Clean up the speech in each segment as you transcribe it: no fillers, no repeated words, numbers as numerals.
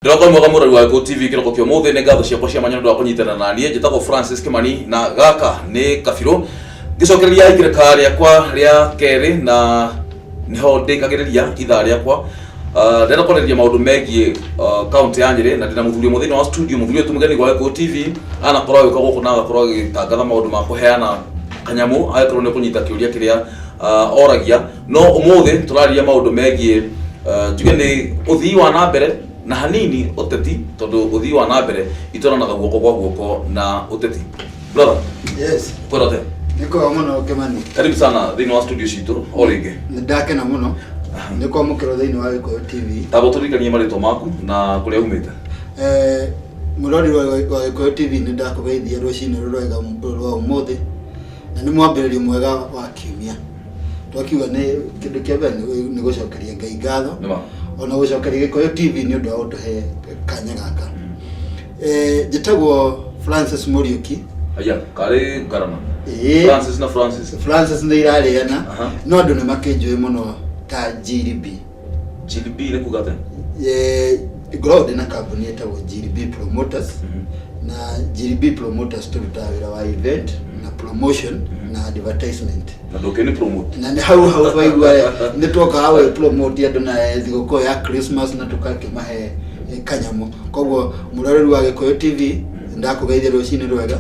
Kĩroko mwega mũrori wa Gĩkũyũ TV, kĩroko kĩa ũmũthĩ nĩ ngatho ciakwa cia mwanya nĩ ũndũ wa kũnyitana na niĩ. Njĩtagwo Francis Kimani na gaka nĩ kabirũ ngĩcokereria ikereka rĩakwa rĩa kerĩ na nĩho ndĩkagĩrĩria ithaa rĩakwa. Ndĩrenda kwarĩrĩria maũndũ megiĩ kaunti ya Nyĩrĩ na ndĩna mũthuri ũmwe thĩinĩ wa studio, mũthuri ũyũ ti mũgeni gwa Gĩkũyũ TV, anakorwo agĩũka gũkũ na agakorwo agĩtangatha maũndũ ma kũheana kanyamũ agĩkorwo nĩ ũkũnyita kĩũria kĩrĩa oragia. No ũmũthĩ tũrarĩria maũndũ megiĩ njuge nĩ ũthii wa na mbere na hanini ũteti, tondũ ũthii wa na mbere itwaranaga guoko kwa guoko na ũteti. Brother. Yes. Kwĩra atĩa? Nĩ kwega mũno, Kĩmani. Karibu sana thĩinĩ wa studio citũ o rĩngĩ. Nĩ ndakena mũno nĩ kwamũkĩrwo thĩinĩ wa Gĩkũyũ TV. Tamba tũririkanie marĩtwa maku na kũrĩa umĩte. Mũrori wa Gĩkũyũ TV, nĩ ndakũgeithia rũcinĩ rũrwega rwa ũmũthĩ na nĩ mwambĩrĩrio mwega wa kiumia. Twakiuga nĩ kĩndũ kĩa mbere nĩ gũcokeria Ngai ngatho Nĩma. ona gũcokeria Gĩkũyũ TV nĩ ũndũ wa gũtũhe kanya gaka. Njĩtagwo Francis Mũriũki. Aya karĩ ngarama. Ĩĩ. Francis na Francis. Francis nĩ irarĩana. No andũ nĩ makĩnjũĩ mũno ta GDB. GDB nĩ kuga atĩa? Ngoragwo ndĩ na kambuni ĩtagwo GDB Promoters, na GDB Promoters tũrutaga wĩra wa event na promotion na advertisement. Na ndũkĩ nĩ promote. Na nĩ hau hau waigua nĩ twokaga gwĩ promote andũ na thigũkũ ya Christmas na tũgakĩmahe kanyamũ. Koguo mũroreri wa Gĩkũyũ TV, ndakũgeithia rũcinĩ rwega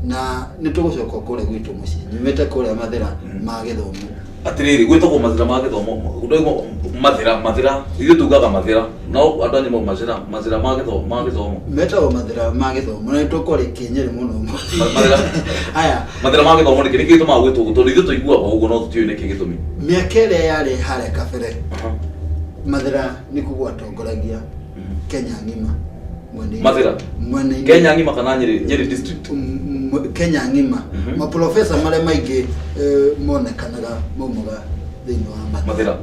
na nĩ tũgũcoka kũrĩa gwitũ mũciĩ. Nyumĩte kũrĩa Mathĩra ma Gĩthomo. Atĩrĩrĩ, gwĩtagwo Mathĩra ma Gĩthomo? Ndaigua Mathĩra, Mathĩra, ithuĩ tugaga Mathĩra, no andũ anyu mau Mazĩra, Mazĩra ma Gĩthomo, ma Gĩthomo. Metagwo Mathĩra ma Gĩthomo na nĩ tũkwarĩkia Nyĩrĩ mũno. Mathĩra. Aya. Mathĩra ma Gĩthomo nĩkĩ nĩkĩ gĩtũmaga gwĩtwo ũguo? Tondũ ithuĩ tũiguaga ũguo no tũtiũĩ nĩkĩ gĩtũmi. Mĩaka ĩrĩa yarĩ harĩa kabere, Mathĩra nĩkuo gwatongoragia Kenya ng'ima Mathĩra? Mwena-inĩ. Kenya ng'ima kana Nyĩrĩ, Nyĩrĩ district? Kenya ng'ima. Maprofesa marĩa maingĩ monekanaga maumaga thĩinĩ wa Mathĩra. Mathĩra.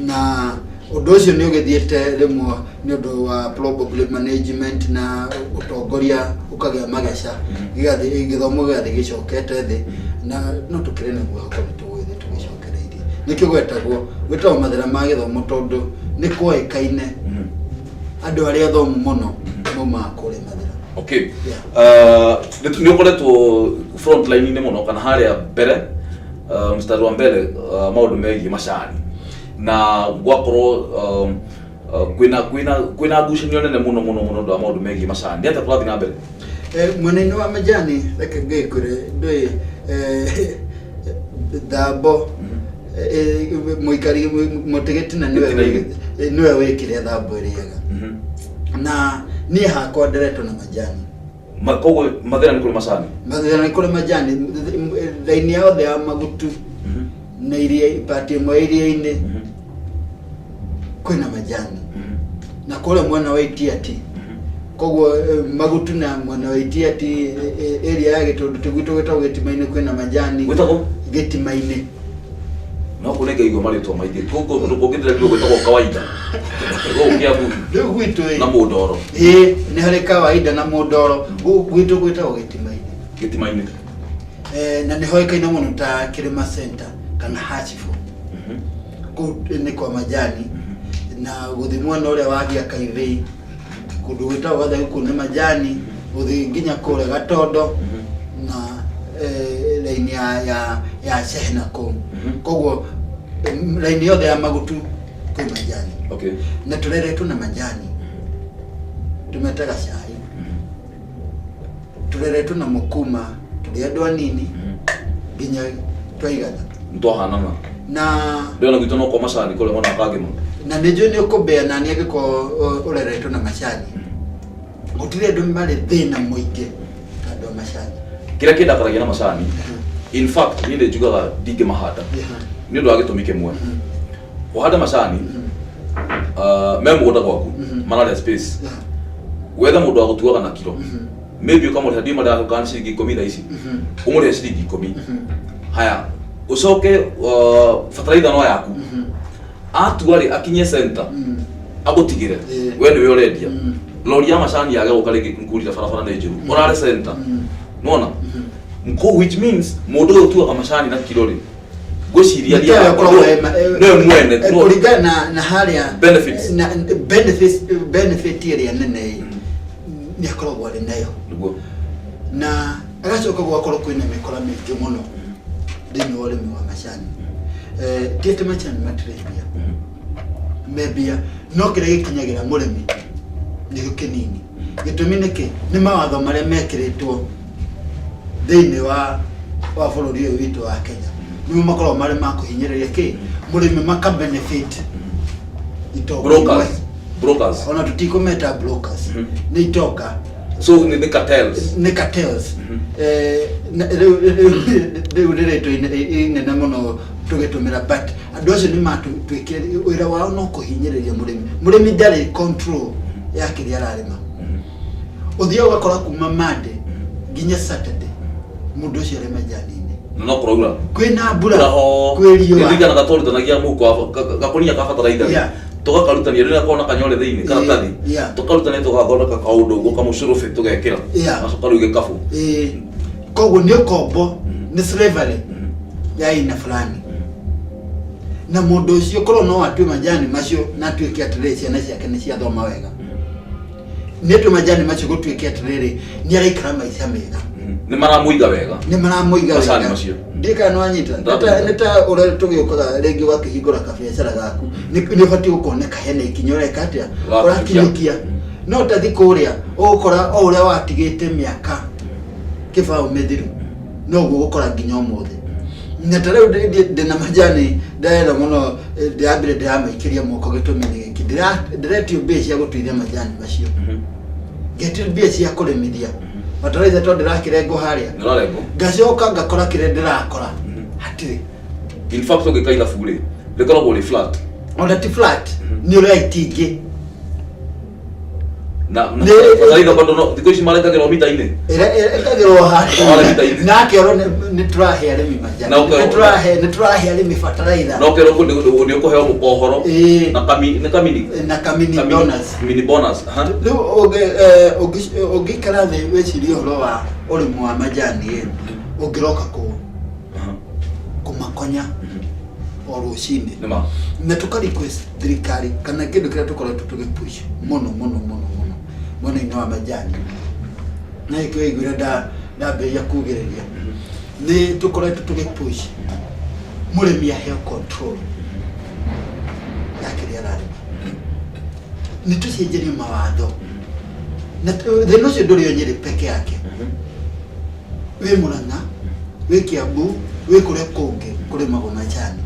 Na ũndũ ũcio nĩ ũgĩthiĩte rĩmwe nĩ ũndũ wa probably management na ũtongoria ũkagĩa mageca, gĩgathiĩ gĩthomo gĩgathiĩ gĩcokete thĩ, na no tũkĩrĩ na mwĩhoko nĩ tũgũgĩthiĩ tũgĩcokereirie. Nĩkĩo gwĩtagwo Mathĩra ma Gĩthomo, tondũ nĩ kwoĩkaine andũ arĩa athomu mũno maumaga kũrĩa Mathĩra. Okay. Yeah. Nĩ ũkoretwo front line-inĩ mũno kana harĩa mbere, mstari wa mbere, maũndũ megiĩ macani na gwakorwo kwĩna ngucanio nene mũno mũno mũno ũndũ wa maũndũ megiĩ macani. Nĩ atĩa kũrathiĩ na mbere? Mwena-inĩ wa majani, reke ngĩkwĩre ndũĩ thambo mũikari mũtĩ gĩtina nĩwe Gĩtina-inĩ. Nĩwe wĩkĩre thambo ĩrĩaga. Na niĩ hakwa nderetwo na majani. Koguo Mathĩra nĩ kũrĩ macani? Mathĩra nĩ kũrĩ majani, raini yothe ya Magutu na iria, pati ĩmwe iria-inĩ kwĩna majani, na kũrĩa mwena wa Itiati. Koguo Magutu na mwena wa Itiati, area ya Gĩtũndũ tũgwitũ gwĩtagwo Gĩtima-inĩ, kwĩna majani. Gwĩtagwo? Gĩtima-inĩ. No kũ nĩngaigua marĩtwa maingĩ. Kũndũ kũngĩ ndĩraigua gwĩtagwo Kawaida gũkũ Kĩambu. Rĩu gwitũ ĩ Na Mũndoro. Ĩĩ, nĩ harĩ Kawaida na Mũndoro. Gũkũ gwitũ gwĩtagwo Gĩtima-inĩ. Gĩtima-inĩ. Na nĩ hoĩkaine mũno ta Kĩrĩma Center kana Hachifo. Kũu nĩ kwa majani, na gũthiĩ mwena ũrĩa wa Gĩakaithĩi, kũndũ gwĩtagwo Gathegu, kũu nĩ majani, gũthiĩ nginya kũrĩa Gatondo na raini ya Cehena kũu. Koguo raini yothe ya Magutu kwĩ majani. Na tũreretwo na majani, tũmetaga cai. Tũreretwo na mũkuma tũrĩ andũ anini nginya twaigana. Nĩtwahanana. Na ndĩrona gwitũ no kwa macani kũrĩa mwena wa Kangĩma. Na nĩ njũĩ nĩ ũkũmbĩa nani angĩkorwo ũreretwo na macani, gũtirĩ andũ marĩ thĩna mũingĩ ta andũ a macani. Kĩrĩa kĩndakaragia na macani, in fact niĩ nĩ njugaga ndingĩmahanda nĩ ũndũ wa gĩtũmi kĩmwe. Ũhande macani me mũgũnda gwaku, mararĩa space. Wethe mũndũ wa gũtuaga na kiro, maybe ũkamũrĩha, ndiũĩ marĩa kana ciringi 10 thaa ici, ũmũrĩhe ciringi 10. Haya, ũcoke fertilizer no yaku, atua rĩ, akinyie center agũtigĩre. We nĩwe ũrendia. Lori ya macani yage gũka rĩngĩ ngurira barabara nĩ njũru, ũrare center nona kũu, which means mũndũ ũyũ ũtuaga macani na kiro rĩ, Ngwĩciria Nĩ tawe ũkoragwo nĩwe mwene kũringana na harĩa Benefits. Na benefits, benefit ĩrĩa nene ĩ, nĩ akoragwo arĩ nayo. Na agacoka gũgakorwo kwĩna mĩkora mĩingĩ mũno thĩinĩ wa ũrĩmi wa macani. Ti atĩ macani matirĩ mbia, me mbia, no kĩrĩa gĩkinyagĩra mũrĩmi nĩkĩo kĩnini. Gĩtũmi nĩkĩ? Nĩ mawatho marĩa mekĩrĩtwo thĩinĩ wa bũrũri ũyũ witũ wa Kenya, nĩmo makoragwo marĩ ma kũhinyĩrĩria kĩ mũrĩmi, maka benefit itonga imwe. Brokers, brokers. Ona tũtikũmeta brokers, nĩ itonga. So nĩ cartels. Nĩ cartels. Rĩu nĩ rĩtwa inene mũno tũgĩtũmĩra, but andũ acio nĩ matuĩkire wĩra wao no kũhinyĩrĩria mũrĩmi. Mũrĩmi ndarĩ control ya kĩrĩa ararĩma. Ũthiaga ũgakora kuma Monday nginya Saturday mũndũ ũcio arĩ majani-inĩ. Na no kũraura. Kwĩna mbura, Kũraho. kwĩ riũa. Ndirikanaga twarutanagia mũhuko wa gakũnia ka bataraitha. Tũgakarutania rĩrĩa gakoragwo na kanyore thĩinĩ karatathi. Tũkarutania, tũgathondeka kaũndũ ũguo kamũcũrũbĩ, tũgekĩra. Gacoka rĩu gĩkabũ. Ĩĩ. Koguo nĩ ũkombo, nĩ slavery ya aina fulani, na mũndũ ũcio korwo no atue majani macio na atuĩke atĩrĩrĩ ciana ciake nĩ ciathoma wega, nĩ atue majani macio gũtuĩke atĩrĩrĩ nĩ araikara maica mega. Nĩ maramũiga wega. Nĩ maramũiga Macani wega. macio. Ndiĩ kana nĩwanyita. Nĩ ta ũrĩa tũgĩũkaga rĩngĩ ũgakĩhingũra kabiacara gaku, nĩ ũbatiĩ gũkoneka hena ikinya ũreka atĩa. Ũrakinyũkia. Ũrakinyũkia. No tathi kũrĩa ũgũkora o ũrĩa watigĩte mĩaka kĩbaũ mĩthiru noguo ũgũkora nginya ũmũthĩ. Na ta rĩu ndĩna majani ndĩrenda mũno, ndĩrambire ndĩramaikĩria moko. Gĩtũmi nĩ gĩkĩ: ndĩretio mbia cia gũtuithia majani macio, ngetio mbia cia kũrĩmithia bataraitha tondũ ndĩrakĩrengwo harĩa. Nĩ ũrarengwo. Ngacoka ngakora kĩrĩa ndĩrakora hatirĩ. In fact, ũngĩka ithabu rĩ, rĩkoragwo rĩ flat. Ona ti flat, nĩ ũrĩa itingĩ. Na bataraitha bado no thikũ ici marekagĩrwo mita-inĩ. Ĩkagĩrwo Harĩa mita-inĩ. nakerwo nĩ tũrahe arĩmi majani. Na Nĩ tũrahe arĩmi bataraitha. Na ũkerwo nĩ ũkũheo mũkohoro. Na kami nĩ kamini. Na kamini bonus. Mini bonus, aha. Rĩu ũngĩikara thĩ wĩcirie ũhoro wa ũrĩmi wa majani ĩ, ũngĩroka kũmakonya o rũcinĩ. Nĩ ma. Na tũka request thirikari kana kĩndũ kĩrĩa tũkoretwo tũgĩpush mũno mũno mũno mũno mwena-inĩ wa majani, na gĩkĩo iguire ndambĩrĩria kugĩrĩria, nĩ tũkoretwo tũgĩpush mũrĩmi aheo control ya kĩrĩa ararĩma. Nĩ tũcenjerie mawatho na thĩna ũcio ndũrĩ o Nyĩrĩ peke yake, wĩ Mũrang'a, wĩ Kiambu, wĩ kũrĩa kũngĩ kũrĩmagwo majani.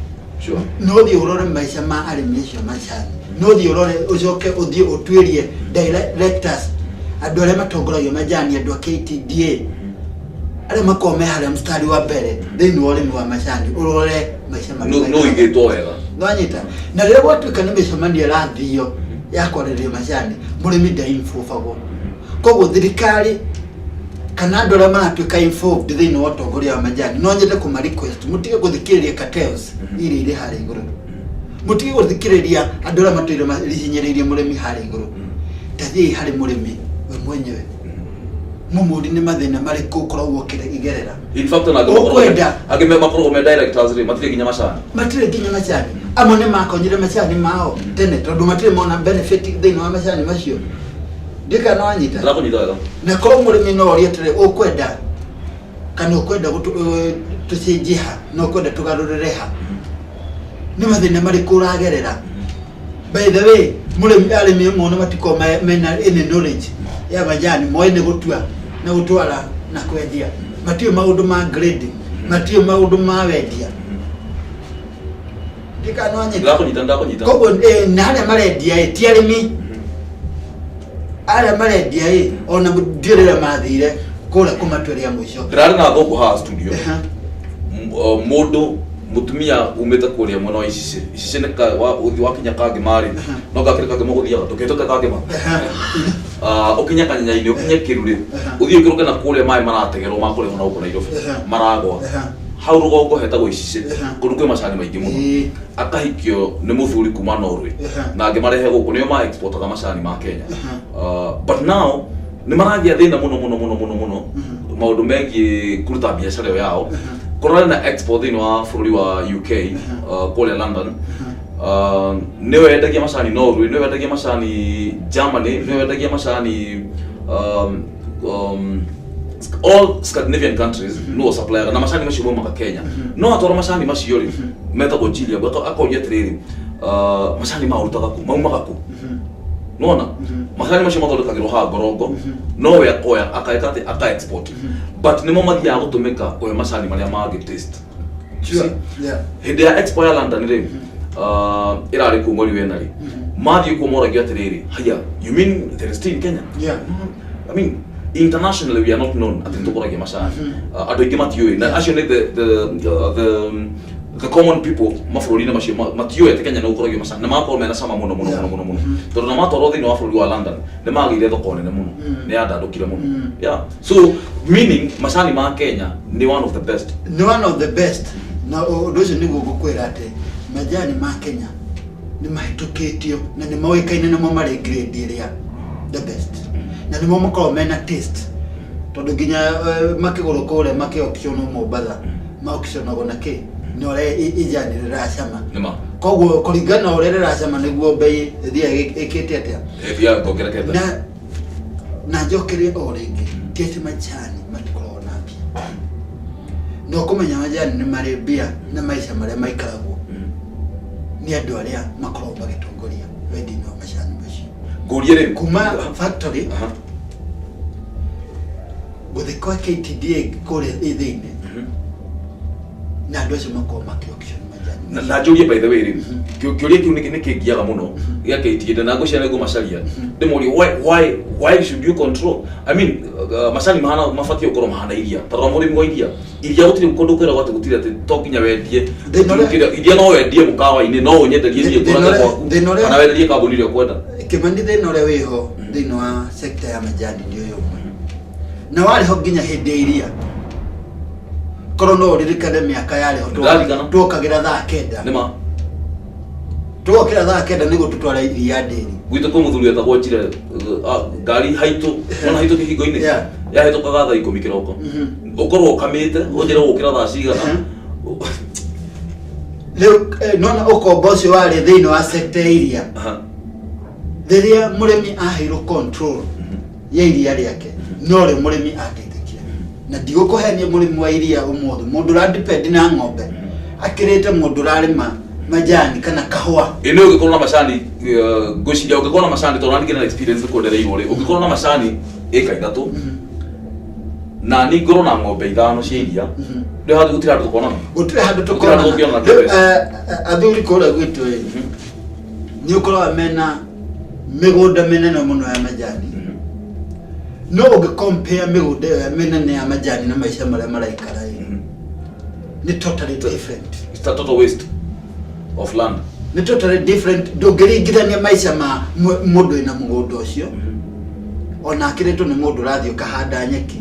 No thiĩ ũrore maica ma arĩmi acio macani, no thiĩ ũrore, ũcoke ũthiĩ ũtuĩrie directors, andũ arĩa matongoragia majani, andũ a KTDA arĩa makoragwo me harĩa mstari wa mbere thĩinĩ wa ũrĩmi wa macani, ũrore maica marĩa No maikaraga. ũigĩtwo wega. Nwanyita? Na rĩrĩa gwatuĩka nĩ mĩcemanio ĩrathio ya kwarĩrĩria macani, mũrĩmi ndainvolvagwo. Koguo thirikari kana andũ arĩa maratuĩka involved thĩinĩ wa ũtongoria wa majani, no nyende kũma request mũtige gũthikĩrĩria cartels iria irĩ harĩa igũrũ, mũtige gũthikĩrĩria andũ arĩa matũire mahinyĩrĩirie mũrĩmi harĩa igũrũ. Tathiĩi harĩ mũrĩmi we mwenyewe, mũmũri nĩ mathĩna marĩkũ ũkoragwo ũkĩgerera. In fact, ona angĩ makoragwo Ũkwenda. Angĩ makoragwo me directors rĩ, matirĩ nginya macani. Matirĩ nginya macani. Amwe nĩ makonyire macani mao tene tondũ matirĩ mona benefit thĩinĩ wa macani macio. Ndika no wanyita? Ndĩrakũnyita wega. Na korwo mũrĩmi no orie atĩrĩ, ũkwenda kana ũkwenda tũcenjie ha na ũkwenda tũgarũrĩre ha, nĩ mathĩna marĩkũ ũragerera? By the way, mũrĩmi, arĩmi amwe ona matikoragwo mena any knowledge ya majani. Moĩ nĩ gũtua na gũtwara na kwendia, matiũĩ maũndũ ma grading, matiũĩ maũndũ ma wendia. Ndika no wanyita? Ndĩrakũnyita, ndĩrakũnyita. Koguo na arĩa marendia ĩ ti arĩmi arĩa marendia ĩ, ona ndiũĩ rĩrĩa mathire kũrĩa kũmatweria mũico. Ndĩrarĩ na thũngũ haha studio. Mũndũ mũtumia umĩte kũrĩa mwena wa Icicĩ. Icicĩ nĩ ũthiĩ wakinya Kangĩma rĩ, no ngakĩrĩ Kangĩma ũgũthiaga ndũkĩhĩtũke Kangĩma. Ah, ũkinye Kanyanya-inĩ, ũkinye Kĩrurĩ, ũthiĩ ũkĩrũke na kũrĩa maĩ marategerwo ma kũrĩhwo na gũkũ Nairobi maragwa hau rũgongo hetagwo Icicĩ. Kũndũ kwĩ macani maingĩ mũno. Akahikio nĩ mũthuri kuma Norway na angĩ marehe gũkũ, nĩo ma exportaga macani ma Kenya. But now nĩ maragĩa thĩna mũno mũno mũno mũno mũno maũndũ megiĩ kũruta biacara ĩyo yao. Kũrarĩ na expo thĩinĩ wa bũrũri wa UK, kũrĩa London. Nĩwe wendagia macani Norway, nĩwe wendagia macani Germany, nĩwe wendagia macani all Scandinavian countries, no supplier na macani macio maumaga Kenya. No atwara macani macio rĩ, metagwo Gilead, akoria atĩrĩrĩ, macani ma ũrutaga kũ, maumaga kũ? Nona macani macio mathondekagĩrwo haha Ngorongo, no we akoya akaeka atĩ aka export, but nĩmo mathiaga gũtũmĩka kũhe macani marĩa mangĩ taste. You see? Hĩndĩ ya expo ya London rĩ, ĩrarĩ kuo mweri wena rĩ, mathiĩ kuo moragio atĩrĩrĩ, "Haya, you mean there is tea in Kenya?" I mean, internationally we are not known atĩ nĩtũkũragia macani. Andũ aingĩ matiũĩ, na acio nĩ the common people mabũrũri-inĩ macio matiũĩ atĩ Kenya nĩ gũkũragio macani na magakorwo mena cama mũno mũno mũno mũno mũno, tondũ na matwarwo thĩinĩ wa bũrũri wa London nĩ magĩire thoko nene mũno, nĩ yandandũkire mũno. Yeah, so meaning macani ma Kenya nĩ one of the best. Nĩ one of the best, na ũndũ ũcio nĩguo ngũkwĩra atĩ majani ma Kenya nĩ mahĩtũkĩtio na nĩ moĩkaine, nĩmo marĩ grade ĩrĩa the best, na nĩmo makoragwo mena taste, tondũ nginya makĩgũrwo kũrĩa makĩ-auctionwo Mombatha, ma-auctionagwo na kĩ nĩ ũrĩa ijani rĩracama. Nĩma. Koguo kũringana na ũrĩa rĩracama nĩguo bei ĩthiaga ĩkĩte atĩa. Ĩthiaga ĩkongerekete. Na njokerie o rĩngĩ, ti atĩ majani matikoragwo na mbia, no kũmenya majani nĩ marĩ mbia na maica marĩa maikaragwo nĩ andũ arĩa makoragwo magĩtongoria wendia-inĩ wa macani macio. Ngũrie rĩ, kuma factory gũthiĩ kwa KTDA kũrĩa thĩinĩ, na andũ acio makoragwo makĩ-auction majani. Na njũrie, by the way rĩ, kĩũria kĩu nĩ kĩngiaga mũno gĩa KTDA, na ngwĩciria nĩ ngũmacaria ndĩmorie, why should you control? I mean, macani mahana mabatiĩ gũkorwo mahana iria. Ta rora mũrĩmi wa iria, iria gũtirĩ kũndũ kwĩragwo atĩ gũtirĩ atĩ to nginya wendie. Thĩna ũrĩa- Iria no wendie mũkawa-inĩ, no ũnyenderie niĩ Thĩna ngũrage ũrĩa- gwaku, thĩna ũrĩa- kana wenderie kambuni ĩrĩa ũkwenda. Kĩmani, thĩna ũrĩa wĩho thĩinĩ wa sector ya majani nĩ ũyũ ũmwe, na warĩ ho nginya hĩndĩ ya iria. Korwo no ũririkane mĩaka yarĩ ho, Ndirarikana. twokagĩra thaa 9. Nĩma. Twokĩra thaa 9 nĩguo tũtware iria ndĩri. Gwitũ kwĩ mũthuri wetagwo Njire, ngari haitũ ona haitũ kĩhingo-inĩ yahĩtũkaga thaa 10 kĩroko. Ũkorwo ũkamĩte ũnjĩre gũkĩra thaa cigana? Rĩu nona ũkombo ũcio warĩ thĩinĩ wa sector ya iria. Rĩrĩa mũrĩmi aheirwo control ya iria rĩake, no rĩo mũrĩmi ateithĩkire, na ndigũkũhenia, mũrĩmi wa iria ũmũthĩ, mũndũ ũradepend na ng'ombe, akĩrĩte mũndũ ũrarĩma majani kana kahũa. Ĩ nĩ ũngĩkorwo na macani, ngwĩciria ũngĩkorwo na macani, tondũ nani na experience kwendereirwo rĩ, ũngĩkorwo na macani ĩka 3 na ni ngorwo na ng'ombe 5 cia iria, ndĩ handũ, gũtirĩ handũ tũkonana. Gũtirĩ handũ Gũtirĩ handũ tũkonana. tũngĩonana. Rĩu, Kĩmbeca. athuri kũrĩa gwitũ ĩ, nĩ ũkoraga mena mĩgũnda mĩnene mũno ya majani, no ũngĩ compare mĩgũnda ĩyo ya mĩnene ya majani na maica marĩa maraikara ĩ, nĩ totally different. It's a total waste of land. Nĩ totally different. Ndũngĩringithania maica ma mũndũ wĩna mũgũnda ũcio ona akĩrĩtwo nĩ mũndũ ũrathiĩ ũkahanda nyeki,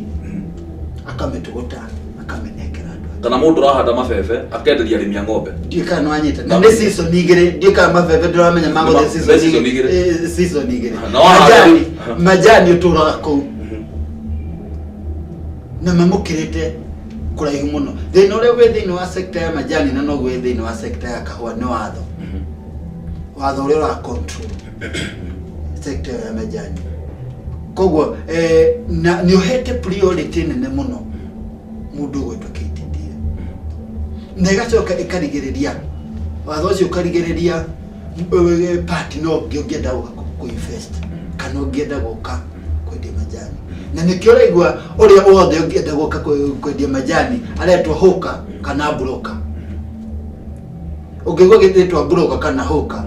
akamĩtũgũta, akamĩnengera andũ angĩ. Kana mũndũ ũrahanda mabebe akenderia arĩmi a ng'ombe. Ndiũĩ kana nĩwanyita, na nĩ season igĩrĩ. Ndiũĩ kana mabebe ndĩramenya magũthiĩ Nĩ season season igĩrĩ. igĩrĩ. Season igĩrĩ. Na wahanda Majani, majani ũtũraga kũu na mamũkĩrĩte kũraihu mũno. Thĩna ũrĩa wĩ thĩinĩ wa sector ya majani na noguo wĩ thĩinĩ wa sector ya kahũa nĩ watho, watho ũrĩa ũra control sector ya majani. Koguo na nĩ ũhete priority nene mũno mũndũ ũgwĩtwo KTDA, na ĩgacoka ĩkarigĩrĩria, watho ũcio ũkarigĩrĩria party no ũngĩ ũngĩenda gũka kũ invest kana ũngĩenda gũka kwendia majani, na nĩkĩo ũraigua ũrĩa wothe ũngĩenda gũka kwendia majani aretwo hawker kana broker. Ũngĩigua gĩtĩtwo broker kana hawker,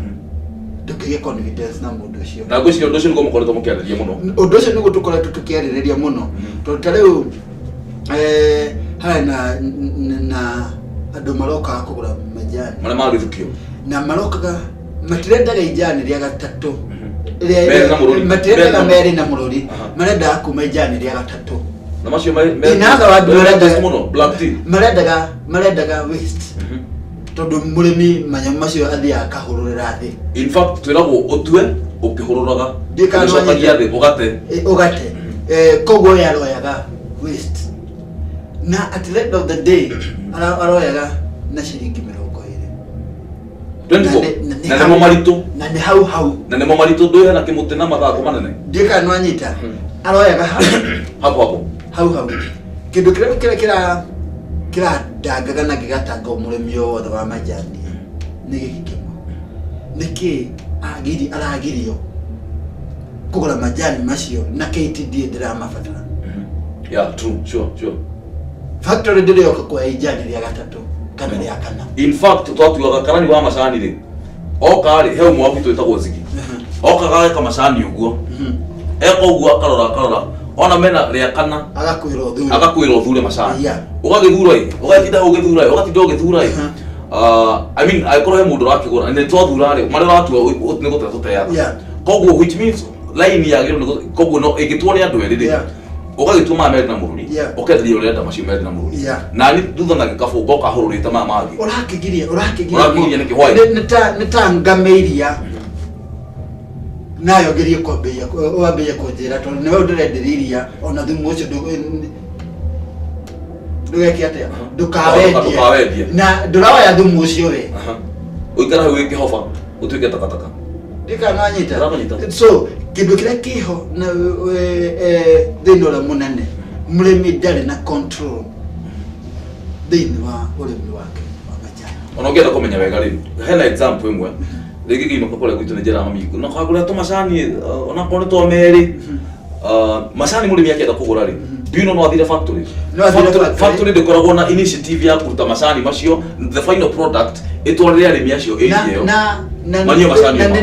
ndũkĩgĩe confidence na mũndũ ũcio. Na ngwĩciria ũndũ ũcio nĩguo mũkoretwo mũkĩarĩria mũno. Ũndũ ũcio nĩguo tũkoretwo tũkĩarĩrĩria mũno, tondũ ta rĩu harĩ na andũ marokaga kũgũra majani. Marĩa magĩthukio. Na marokaga matirendaga ijani rĩa gatatũ. Merĩ na mũrũri. Matirendaga Merĩ na- merĩ na mũrũri. Marendaga kuma ijani rĩa gatatũ. Na macio In other words, taste mũno black tea. Marendaga waste, tondũ mũrĩmi manyamũ macio athiaga akahũrũrĩra thĩ. In fact, twĩragwo ũtue ũkĩhũrũraga. Ndiũĩ kana ũgĩcokagia nĩwanyita. thĩ ũgate. Ũgate. Koguo we aroyaga waste. Na at the end of the day aroyaga na ciringi 20. 24. Na nĩ Na nĩmo maritũ. Na nĩ hau hau. Na nĩmo maritũ, ndũĩ hena kĩmũtĩ na mathangũ manene. Ndiũĩ kana nĩwanyita. Aroyaga hau hapo hapo. Hau hau. Kĩndũ kĩrĩa kĩrandangaga na gĩgatanga mũrĩmi o wothe wa majani nĩ gĩkĩ kĩmwe: nĩkĩ agiri aragirio kũgũra majani macio na KTDA ndĩramabatara? Yeah, true, sure. Factory ndĩrĩoka kuoya ijani rĩa gatatũ kana rĩa kana. In fact, twatuaga karani wa macani rĩ, oka rĩ, he ũmwe wa gwitũ wĩtagwo Zigi, okaga ageka macani ũguo, eka ũguo, akarora akarora, ona mena rĩa kana, agakwĩra ũthure. Agakwĩra ũthure macani. Ũgagĩthura ĩ, ũgatinda hau ũgĩthura ĩ, ũgatinda ũgĩthura ĩ. I mean, angĩkorwo he mũndũ ũrakĩgũra nĩ twathura rĩ, marĩa ũratua nĩ gũte tũteaga. Koguo which means line yagĩrĩirwo nĩ koguo no ĩngĩtuo nĩ andũ erĩ rĩ, ũgagĩtua maya merĩ na mũruri, ũkenderia ũrenda macio merĩ na mũruri, na ni thutha na gĩkabũ ngoka hũrũrĩte maya mangĩ. Ũrakĩgiria, ũrakĩgiria. Ũrakĩgiria nĩkĩ? Why? Nĩ ta ngamĩiria nayo ngerie kwambĩrĩria, wambĩrĩrie kũnjĩra tondũ nĩwe ndĩrenderia iria, ona thumu ũcio ndũgeke atĩa? Ndũkawendie. Ndũkawendie. Na ndũraoya thumu ũcio we. Aha. Ũikara hau wĩkĩhoba ũtuĩke takataka. Ndikananyita. Ndĩrakũnyita. So kĩndũ kĩrĩa kĩho na thĩna ũrĩa mũnene, mũrĩmi ndarĩ na control thĩinĩ wa ũrĩmi wake wa majani. Ona ũngĩenda kũmenya wega rĩ, hena example ĩmwe rĩngĩ ngĩinũka kũrĩa gwitũ nĩ njĩraga mami na kagũra tũmacani, onakorwo nĩ twa merĩ. Macani mũrĩmi akĩenda kũgũra rĩ, do you know no athire factory? No athire Factory. Factory. Factory ndĩkoragwo na initiative ya kũruta macani macio, the final product ĩtwarĩre arĩmi acio na area ĩyo na manyue macani na mao.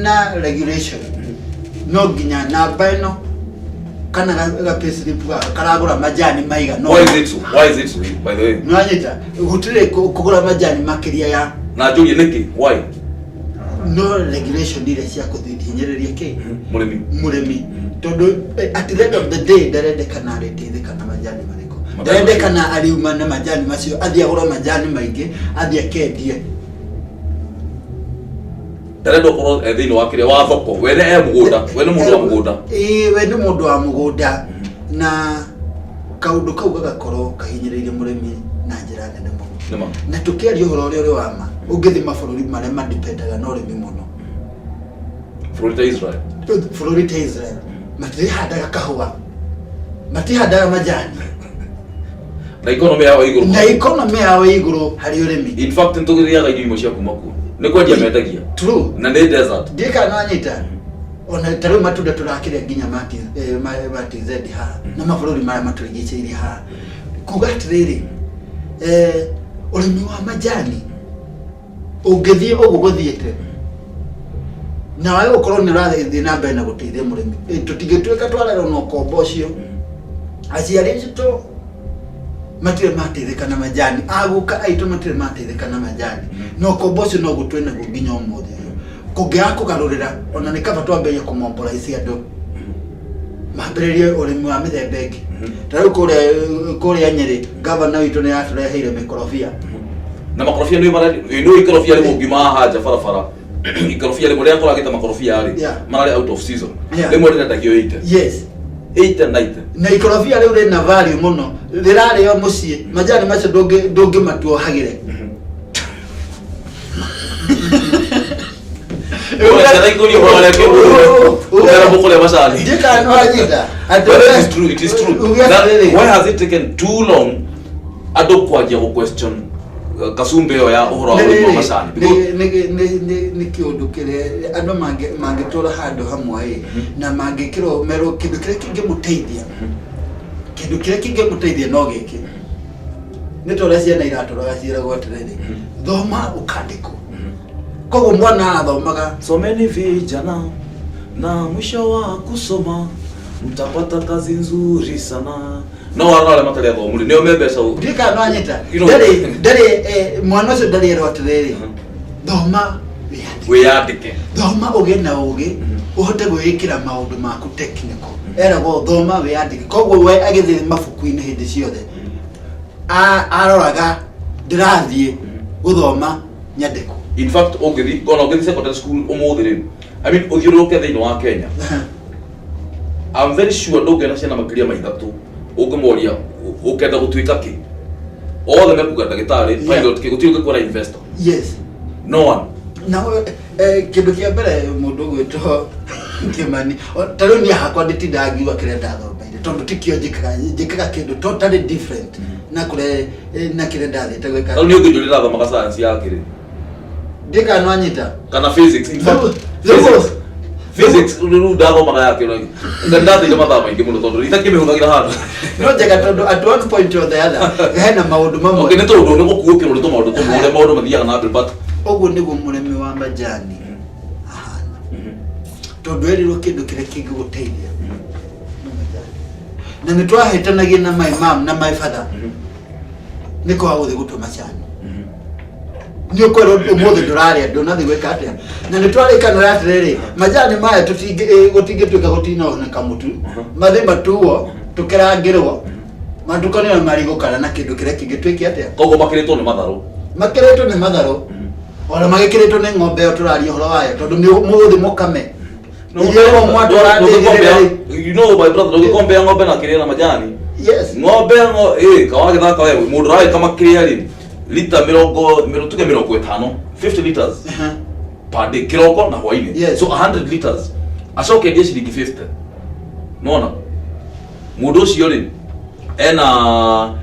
na regulation no nginya namba ĩno kana ga payslip gaka karagũra majani maigana. Why is it so? Why is it so, by the way? Nĩwanyita, gũtirĩ kũgũra majani makĩria ya Na njũrie nĩkĩ, why? No regulation iria cia kũhinyĩrĩria kĩ? Mũrĩmi. Mũrĩmi, tondũ at the end of the day ndarendekana arĩteithĩka na majani marĩkũ. Majani. Ndarendekana ariuma na majani macio athiĩ agũre majani maingĩ, athiĩ akendie. Ndarenda ũkorwo e thĩinĩ wa kĩrĩa wa thoko, we nĩ e mũgũnda, we nĩ mũndũ wa mũgũnda. Ĩĩ, we nĩ mũndũ wa mũgũnda, na kaũndũ kau gagakorwo kahinyĩrĩirie mũrĩmi na njĩra nene mũno. Nĩma. Na tũkĩaria ũhoro ũrĩa ũrĩ wa ma, ũngĩthiĩ mabũrũri marĩa madipendaga na ũrĩmi mũno, bũrũri ta Israel, bũrũri ta Israel, matirihandaga kahũa, matihandaga majani. Na economy yao ĩ igũrũ. Na economy yao ĩ igũrũ harĩ ũrĩmi. In fact, nĩtũgĩrĩaga irio imwe cia kuma kuo, nĩ kwendia mendagia. True. Na nĩ desert. Ndiĩ kana nĩwanyita, ona ta rĩu matunda tũrakĩrĩa nginya ma TZ haha na mabũrũri marĩa matũrigicĩirie haha, kuga atĩrĩrĩ, ũrĩmi wa majani ũngĩthiĩ ũguo gũthiĩte na wage gũkorwo nĩ ũrathiĩ na mbere na gũteithia mũrĩmi, tũtingĩtuĩka twarerwo na ũkombo ũcio. Aciari aitũ matirĩ mateithĩka na majani, aguka aitũ matirĩ mateithĩka na majani, na ũkombo ũcio no gũtwĩ naguo nginya ũmũthĩ ũyũ. Kũngĩaga kũgarũrĩra, ona nĩ kaba twambĩrĩrie kũmombora ici, andũ mambĩrĩrie ũrĩmi wa mĩthemba ĩngĩ. Ta rĩu kũrĩa Nyĩrĩ, gavana witũ nĩ atũreheire mĩkorobia. Na makorobia nĩ nĩ ikorobia rĩmwe ũngiuma haha nja barabara, ikorobia rĩmwe rĩrĩa kũragĩte makorobia rĩ, mararĩ out of season, rĩmwe rĩrendagio 80. 80, 90. Na ikorobia rĩu rĩna value mũno, rĩrarĩo mũciĩ. Majani macio ndũngĩmatua ũhagĩre. Ũgekera ikũria ũhoro ũrĩa ũkera mũkũrĩa macani. Ndiĩ kana nĩwanyita. But it is true, it is true. Uge atĩrĩrĩ. Why has it taken too long andũ kwanjia gũ question kasumba ĩyo ya ũhoro wa ũrĩmi wa macani? Nĩ kĩũndũ kĩrĩa andũ mangĩtũra handũ hamwe ĩ, na mangĩkĩrwo merwo kĩndũ kĩrĩa kĩngĩmũteithia, kĩndũ kĩrĩa kĩngĩmũteithia no gĩkĩ, nĩ ta ũrĩa ciana iratũraga ciĩragwo atĩrĩrĩ, thoma ũkandĩkwo. Koguo mwana athomaga. Someni vijana, na mwisho wa kusoma mtapata kazi nzuri sana. No arona arĩa matarĩ athomu rĩ, nĩo me mbeca. Ndiĩ kana nĩwanyita. You know- Ndarĩ mwana ũcio ndarĩ erwo atĩrĩrĩ, thoma wĩyandĩke, wĩyandĩke, thoma ũgĩe na ũgĩ, ũhote gwĩĩkĩra maũndũ maku technical. Eragwo thoma wĩyandĩke. Koguo we agĩthiĩ mabuku-inĩ hĩndĩ ciothe aroraga ndĩrathiĩ gũthoma nyandĩko. In fact, ũngĩthi, ona ũngĩthi secondary school ũmũthĩ rĩ, I mean, ũthiũrũrũke thĩinĩ wa Kenya, I'm very sure ndũngĩona ciana makĩria ma ithatũ ũngĩmoria. Ũkenda gũtuĩka kĩ? Othe mekuga ndagĩtarĩ, pilot, kĩ, gũtirĩ ũngĩkwĩra investor. No one. Na kĩndũ kĩa mbere mũndũ ũgwĩtwo Kĩmani, ta rĩu niĩ hakwa ndĩtindaga ngiuga kĩrĩa ndathomeire, tondũ tikĩo njĩkaga, njĩkaga kĩndũ totally different na kũrĩa na kĩrĩa ndathiĩte gwĩka. Rĩu niĩ ũngĩnjũria ndathomaga science ya kĩrĩ? Ndĩkana nwanyita. Kana physics, in fact, Rĩu- physics. Physics rĩu ndathomaga ya kĩrĩ? Ndateire mathaa maingĩ mũno tondũ itakĩmĩhũthagĩra handũ. No njega tondũ at one point or the other hena maũndũ mamwe. Okay, nĩ tondũ nĩ gũkuũkĩrwo nĩ tũmaũndũ tũmwe ũrĩa maũndũ mathiaga na mbere, but Ũguo nĩguo mũrĩmi wa majani ahana, tondũ erirwo kĩndũ kĩrĩa kĩngĩgũteithia nĩ majani, na nĩ twahĩtanagia na my mom na my father nĩ kwaga gũthiĩ gũtua macani. Nĩ ũkwĩrwo ũmũthĩ ndũrarĩa, ndũnathiĩ gwĩka atĩa, na nĩ twarĩkanĩra atĩrĩrĩ, majani maya gũtingĩtuĩka gũtinoneka mũtu, mathiĩ matuo, tũkĩrangĩrwo, matukanio na marigũ kana na kĩndũ kĩrĩa kĩngĩ, twĩke atĩa? Koguo makĩrĩtwo nĩ matharũ. Makĩrĩtwo nĩ matharũ, ona magĩkĩrĩtwo nĩ ng'ombe ĩyo tũraria ũhoro wayo, tondũ nĩ mũgũthiĩ mũkame iria ĩyo mwatwara ndĩrĩ. You know, my brother, ndũngĩkombea ng'ombe na kĩrĩa na majani. Yes. Ng'ombe ĩ kawagĩthaka we mũndũ ũragĩkama kĩrĩa rĩ, lita mĩrongo tuge 50, 50 liters per day, kĩroko na hwainĩ. So 100 liters acoke endie ciringi 50. Nona mũndũ ũcio rĩ, ena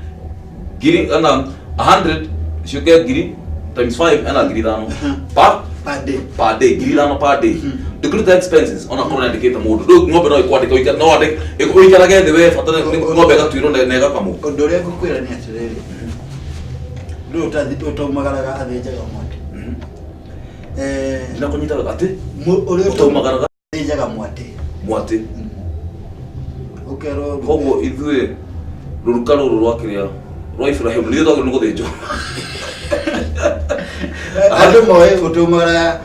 ngiri, ena 100 ciũke ngiri times 5, ena 5,000 pa Per day. Per day, 5,000 per day, ndũkĩruta expenses. Ona korwo nĩandĩkĩte mũndũ rĩu, ng'ombe no ĩkwandĩka no wandĩke ũikarage thĩ we, bata nĩ ng'ombe ĩgatuĩrwo na ĩgakamwo. Ũndũ ũrĩa ngũkwĩra nĩ atĩrĩrĩ, ndũyũ ũtaumagaraga athĩnjaga mwatĩ. Ndinakũnyitaga atĩ Ũrĩa ũtaumagaraga ũtathĩnjaga mwatĩ. Mwatĩ. Ũkerwo. Koguo ithuĩ rũruka rũrũ rwa kĩrĩa rwa Ibrahim nĩ twagĩrĩirwo nĩ gũthĩnjwo. Andũ moĩ ũtaumagaraga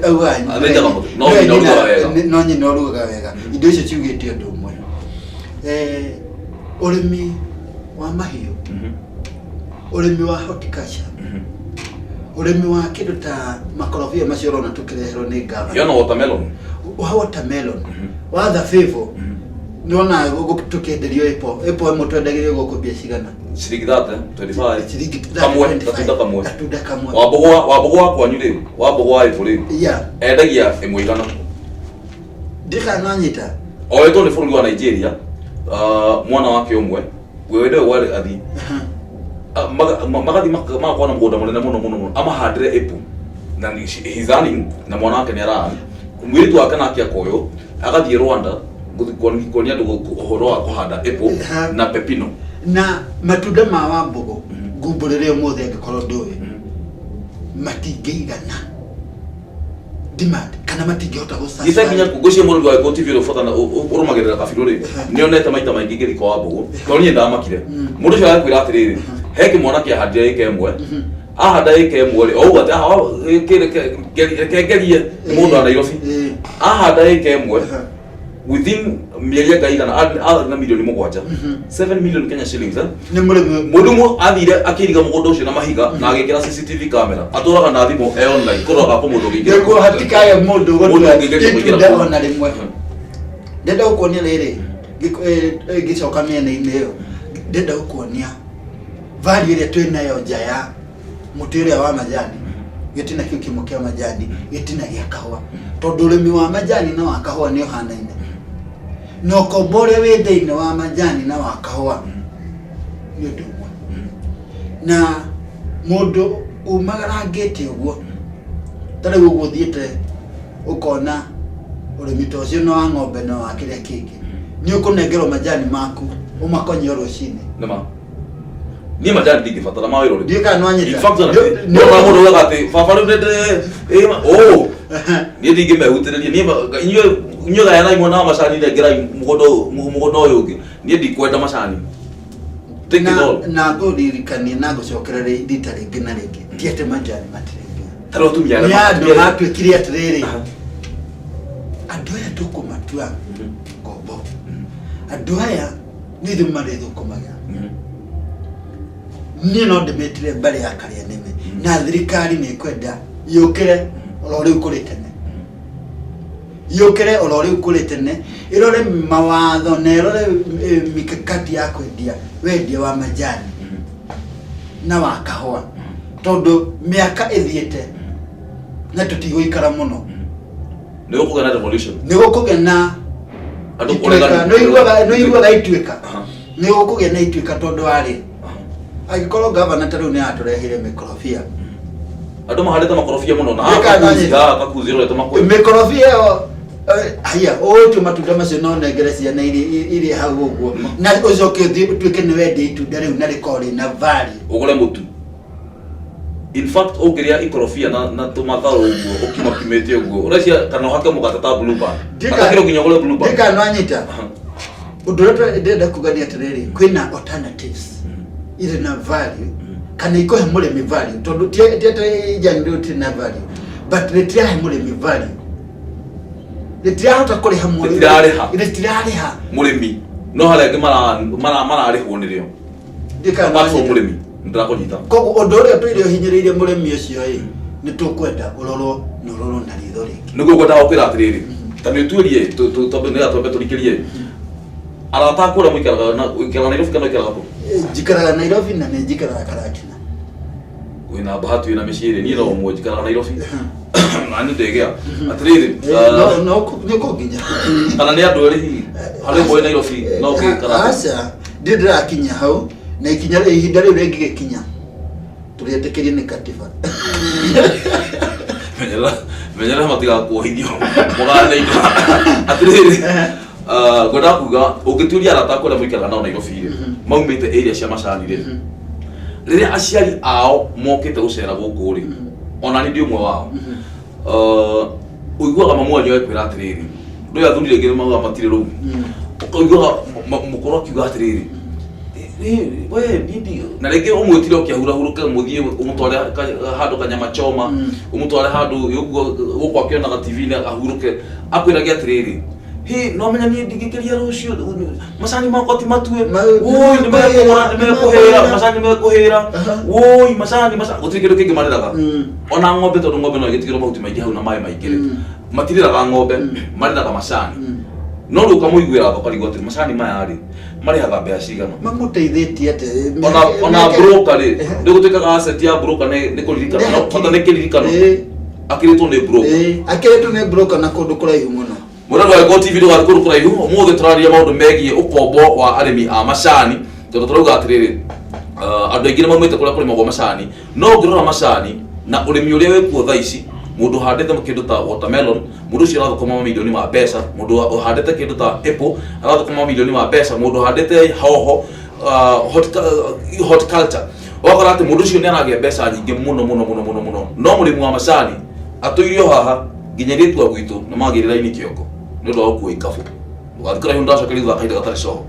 augaga Athĩnjaga mũtĩ. No nyina ũrugaga wega. No nyina ũrugaga wega. Indo icio ciugĩte ũndũ ũmwe. Ũrĩmi wa mahiũ, ũrĩmi wa horticulture, ũrĩmi wa kĩndũ ta makorobia macio ũrona tũkĩreherwo nĩ ngavana. Yona watermelon. Wa watermelon, wa thabibũ, nĩwona tũkĩenderio apple, apple ĩmwe twendagĩrio gũkũ mbia cigana? Ciringi 30, 25. Ciringi Kamwe. 25. Gatunda kamwe. Gatunda kamwe. Wambũgũ wa kwanyu rĩ, wambũgũ wa apple rĩ, endagia ĩmwe 100. Ndikananyita. Oetwo nĩ bũrũri wa Nigeria, mwana wake ũmwe wende warĩ athi magathi magakorwo na mũgũnda mũnene mũno mũno mũno, amahandĩre apple na he's earning, na mwana wake nĩ ara mũirĩtu wake nake akoywo agathiĩ Rwanda gũthiĩ kuonia andũ ũhoro wa kũhanda apple na pepino. Na matunda ma wambũgũ ngumbũrĩre ũmũthĩ, angĩkorwo ndũĩ, matingĩigana demand kana matingĩhota gũ Gĩte nginya ngũcie mũrũri wa Gĩkũyũ TV ũrĩa ũbatana ũrũmagĩrĩra kabirũ rĩ, nĩonete maita maingĩ ngĩthika wa mbũgũ, tondũ niĩ ndamakire. Mũndũ ũcio agakwĩra atĩrĩrĩ, he kĩmwana kĩahandire ĩka ĩmwe, ahanda ĩka ĩmwe rĩ, o ũguo atĩ aha, reke ngerie, nĩ mũndũ wa Nairobi. Ahanda ĩka ĩmwe, within mĩeri anga igana arĩ na mirioni 7, 7 million Kenya shillings, eh? Nĩ mũrĩmi. Mũndũ ũmwe athire akĩiriga mũgũnda ũcio na mahiga na agĩkĩra CCTV camera, atũraga na thimũ e online kũroraga kũ mũndũ ũngĩingĩra. Nĩguo hatikae mũndũ Mũndũ gũtua ũngĩgeria kũingĩra itunda kũu. ona rĩmwe. Ndenda gũkuonia rĩrĩ, ngĩcoka mĩena-inĩ ĩyo, ndenda gũkuonia value ĩrĩa twĩ nayo nja ya mũtĩ ũrĩa wa majani, gĩtina kĩu kĩmwe kĩa majani, gĩtina gĩa kahũa, tondũ ũrĩmi wa majani na wa kahũa nĩ ũhanaine, na ũkombo ũrĩa wĩ thĩinĩ wa majani na wa kahũa nĩ ũndũ ũmwe. Na mũndũ umagarangĩte ũguo, ta rĩu ũguo ũthiĩte ũkona ũrĩmi ta ũcio na wa ng'ombe na wa kĩrĩa kĩngĩ, nĩ ũkũnengerwo majani maku ũmakonye o rũcinĩ. Nĩma niĩ majani ndingĩbatara ma wĩra ũrĩkũ. Ndiũĩ kana nĩwanyita. In fact, ona Nĩ- no mũndũ ugaga atĩ baba rĩu ndende ũ niĩ ndingĩmehutĩrĩria niĩ inyuĩ gayanai mwena wa macani, nengerai mũgũnda ũyũ ũngĩ, niĩ ndikwenda macani. Take it na all. Na ngũririkania na ngũcokera rita rĩngĩ na rĩngĩ, ti atĩ majani matirĩ mbia. Ta rĩu atumia arĩa Nĩ andũ matuĩkire atĩrĩrĩ, andũ aya tũkũmatua ngombo, andũ aya nĩ ithuĩ marĩthũkũmaga. Niĩ no ndĩmĩtire mbarĩ ya karĩa nĩme, na thirikari nĩ ĩkwenda yũkĩre oro rĩu kũrĩ tene. Yũkĩre oro rĩu kũrĩ tene, ĩrore mawatho na ĩrore mikakati ya kwendia wendia wa majani na wa kahũa, tondũ mĩaka ĩthiĩte na tũtigũikara mũno. Nĩ gũkũgĩa na revolution. Nĩ gũkũgĩa na Andũ ituĩka. kũregana. Nĩ ũiguaga ituĩka. Nĩ gũkũgĩa na ituĩka, tondũ warĩ angĩkorwo gavana ta rĩu nĩ atũreheire mĩkorobia. Andũ mahandĩte makorobia mũno na Nĩka haha nanyita. haha Kakuzi rorete makũyũ. Mĩkorobia ĩyo, haya, ũtue matunda macio no nengere ciana irĩ hau ũguo, na ũcoke ũthiĩ ũtuĩke nĩ wendia itunda rĩu na rĩkorwo rĩna value. Ũgũre mũtu. In fact, ũngĩrĩa ikorobia na tũmatharũ ũguo ũkimakimĩte ũguo ũrecia, kana ũhake mũgate ta Blue Band. Atakĩrwo nginya ũgũre Blue Band. Ndikana nwanyita ũndũ ũrĩa ndĩrenda kuga nĩ atĩrĩrĩ, kwĩna alternatives irĩ na value kana ikũhe mũrĩmi value, tondũ ti atĩ ijani rĩu rĩtirĩ na value, but rĩtirahe mũrĩmi value, rĩtirahota kũrĩha mũrĩmi. Rĩtirarĩha. Rĩtirarĩha. Mũrĩmi no harĩa angĩ mararĩhwo nĩrĩo. Ndikana Apart from nwanyita. mũrĩmi, nĩndĩrakũnyita. Koguo ũndũ ũrĩa tũire ũhinyĩrĩirie mũrĩmi ũcio ĩ, nĩ tũkwenda ũrorwo na ũrorwo na ritho rĩngĩ. Nĩguo ngwendaga gũkwĩra atĩrĩrĩ, ta nĩ ũtuĩrie twambe nĩgetha twambe tũrikĩrie arata aku ũrĩa mũikaraga na ũikaraga Nairobi kana ũikaraga kũ? Njikaraga Nairobi na nĩ njikaraga Karatina. Wĩna bahati, wĩna mĩciĩ ĩrĩ. Niĩ no ũmwe, njikaraga Nairobi na nĩ ndĩgĩa atĩrĩrĩ. No nĩ kũnginya. Kana nĩ andũ erĩ hihi, harĩ ũmwe wĩ Nairobi na ũngĩ Karatina? Aca, ndirĩ ndĩrakinya hau, na ikinya ihinda rĩu rĩngĩgĩkinya tũrĩetĩkĩrie nĩ katiba. Menyerera, menyerera matigakuohithio mũgane indo. Atĩrĩrĩ, ngwendaga kuga ũngĩtuĩria arata aku arĩa mũikaraga nao Nairobi rĩ, maumĩte area cia macani rĩ, rĩrĩa aciari ao mokĩte gũcera gũkũ rĩ, ona niĩ ndĩ ũmwe wao, ũiguaga mamu wanyu agĩkwĩra atĩrĩrĩ, ndũĩ athuri rĩngĩ nĩ maugaga matirĩ rũu, ũiguaga mũkũrũ akiuga atĩrĩrĩ, "We niĩ na rĩngĩ ũmwĩtire ũkĩahurahurũke, mũthiĩ ũmũtware handũ kanyama choma, ũmũtware handũ ũguo gũkũ akĩonaga TV-inĩ ahurũke, akwĩrage atĩrĩrĩ, hi no menya niĩ ndingĩkĩria rũciũ, macani makwa ti matue. Woi, nĩ mekũhũra, nĩ mekũhĩra macani, nĩ mekũhĩra. Woi, macani, macani, gũtirĩ kĩndũ kĩngĩ marĩraga." Ona ng'ombe, tondũ ng'ombe no ĩgĩtigĩrwo mahuti maingĩ hau na maĩ maingĩ rĩ, matirĩraga ng'ombe, marĩraga macani. No rĩu ũkamũiguĩra tha, ũkarigwo atĩrĩ, macani maya rĩ, marĩhaga mbeca cigana? Mamũteithĩtie atĩ Ona broker rĩ, nĩ gũtuĩkaga asset ya broker nĩ kũririkana, no bata nĩ kĩririkano. Akĩrĩtwo nĩ broker. Akĩrĩtwo nĩ broker na kũndũ kũraihu mũno. Mũrori wa Gĩkũyũ TV, ndũgathiĩ kũndũ kũraihu. Ũmũthĩ tũrarĩria maũndũ megiĩ ũkombo wa arĩmi a macani, tondũ tũrauga atĩrĩrĩ, andũ aingĩ nĩ maumĩte kũrĩa kũrĩmagwo macani, no ũngĩrora macani na ũrĩmi ũrĩa wĩkuo thaa ici, mũndũ ũhandĩte kĩndũ ta watermelon, mũndũ ũcio arathũkũma mamirioni ma mbeca. Mũndũ ũhandĩte kĩndũ ta apple arathũkũma mamirioni ma mbeca. Mũndũ ũhandĩte hoho, horticulture, ũgakora atĩ mũndũ ũcio nĩ aragĩa mbeca nyingĩ mũno mũno mũno mũno mũno. No mũrĩmi wa macani atũire o haha nginya airĩtu a gwitũ nĩ magĩrĩra ini kĩongo nĩ ũndũ wa gũkua ikabũ. Ndũgathiĩ kũraihu, ndacokeria thutha kahinda gatarĩ coho.